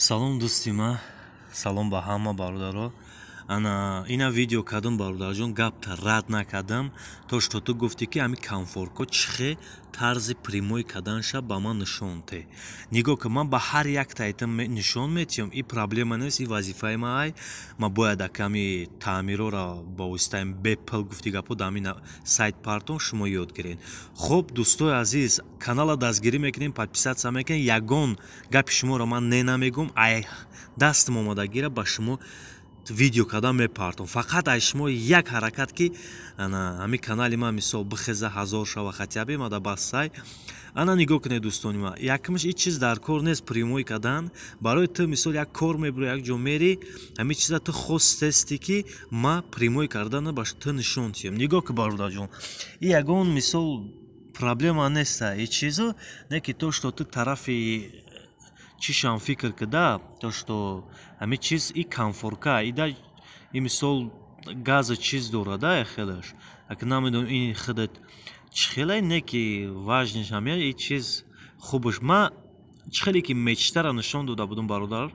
Салом, дӯсти ман, салом ба ҳама бародаро. Ана ина видео кардам, бародарҷон, гапта рад накардам. То что ту гуфтӣ, ки ҳами конфорко чихе тарзи прямой карданша ба ман нишон те. Нигоҳ ки, ман ба ҳар як тайтам нишон метиҳам, и проблема нест, и вазифаи ман ай. Ман бояд аками таъмирора ба воситаи бепул, гуфти гапо, дар ҳамин сайт партон, шумо ёд гиред. Хуб, дӯстои азиз, канала дастгирӣ мекунем, подписаться мекунем. Ягон гапи шуморо ман не намегӯм, ай дастам омадагира ба шумо видео кардан мепартом. Фақат ай шумо як ҳаракат, ки ана ҳамин канали ман, мисол, бихеза, 1000 шава хотя бы, мада бассай. Ана нигоҳ кунед, дӯстони ман, якмаш ҳеҷ чиз дар кор нест прямой кардан. Барои ту, мисол, як кор мебурӣ, як ҷо мери, ҳамин чиза ту хостести, ки ма прямой кардана ба ту нишон тиҳам. Нигоҳ ки, бародарҷон, и ягон, мисол, проблема неста ҳеҷ чизу не, ки то что ту тарафи чишам фикр кида, то что ҳамин чиз и конфорка ида, и, мисол, газа чиз дорада хелаш. Ака намедонам, ин худат чӣ хелай, не ки важный ш ҳамя и чиз хубаш. Ма чӣ хеле ки мечтара нишон дода будам, бародар,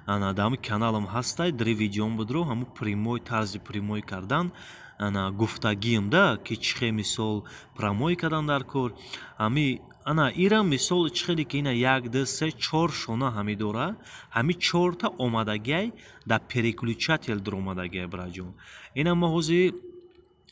ана дар ҳамин каналам ҳастай, дри видеом будро, ҳамун прямой, тарзи прямой кардан, ана гуфтагиам да, ки чӣ хел, мисол, прямой кардан дар кор. Ҳами ана ира, мисол, чӣ хеле ки ина як, ду, се, чор шона ҳами дора, ҳами чорта омадагиай дар переключатель дуромадагиай, браҷон. Ина ма ҳозир,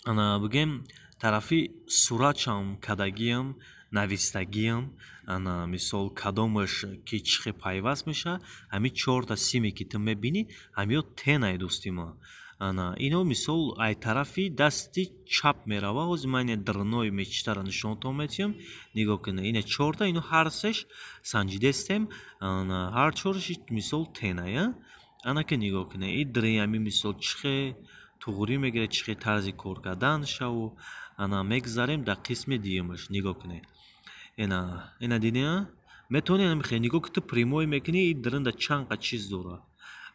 ана бигем, тарафи суратшам кадагиам, навистагиам, ана, мисол, кадомаш ки чӣ хел пайваст мешавад. Ҳами чорта симе ки ту мебинӣ, ҳамиё тенай, дӯсти ман. Ана ино, мисол, ай тарафи дасти чап мерава. Ҳозир ман ина дрной мечтара нишонтон метиҳам. Нигоҳ кунед, ина чорта, ино ҳар сеш санҷидестем, ана ҳар чораш, мисол, теная. Ана ки нигоҳ кунед, и дриями, мисол, чӣ хел туғрӣ мегирад, чӣ хел тарзи кор карданшаву. Ана мегзарем дар қисми дуюмаш. Нигоҳ кунед, ина, ина дидӣ, метавонӣ хел нигоҳ ки ту прямой мекунӣ, и дрында чанд қа чиз дорад.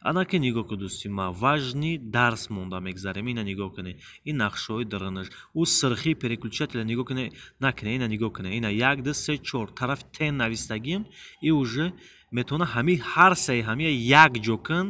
Ана ки нигоҳ ку, дӯсти ман, важный дарс монда мегзарем. Ина нигоҳ кунед, ин нақшҳои даранаш, ӯ сирхии переключателя нигоҳ кунед, накунед. Ина нигоҳ кунед, ина як, ду, се, чор тарафи тен навистагием. И уже метавона ҳами ҳар сеи ҳамия як ҷо кун,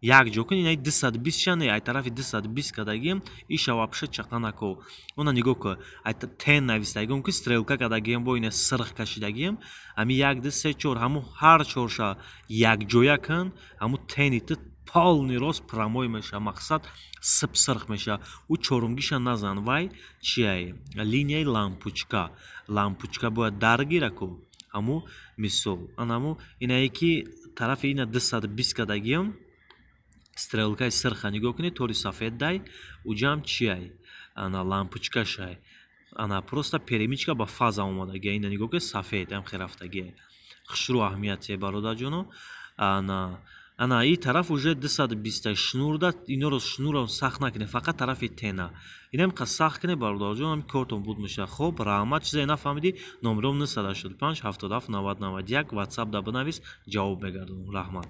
як ҷо кун. Ина 220 шане, ай тарафи 220 кардагием, иша вообще чақа нако. Она нигоҳ ку, ай тен навистагием, ки стрелка кардагием, бо ина сирх кашидагием. Ҳами як, ду, се, чор, ҳаму ҳар чорша якҷоя кун, ҳаму тени ту полный рост прямой меша, мақсад сип сирх меша. Ӯ чорумгиша назан, вай чиай, линияи лампочка. Лампочка бояд даргира ку. Ҳаму, мисол, анаму инае ки тарафи ина 220 кардагием, стрелкаи сирха нигоҳ кунед, тори сафед дай, уҷам чиай, ана лампочкашай. Ана просто перемычка ба фаза омадагия. Ина нигоҳ кунед, сафед ам хел рафтагия. Хушрӯ аҳамияте, бародарҷоно. Ана и тараф уже 220 шнурда. Иноро, шнурро сахт накунед, фақат тарафи тена инам қа сахт кунед, бародарҷон, ҳами кортон буд мешавад. Хоб, раҳмат. Чизе нафаҳмидӣ, номером 985 77 90 91, ватсап да бинавис, ҷавоб мегардонам. Раҳмат.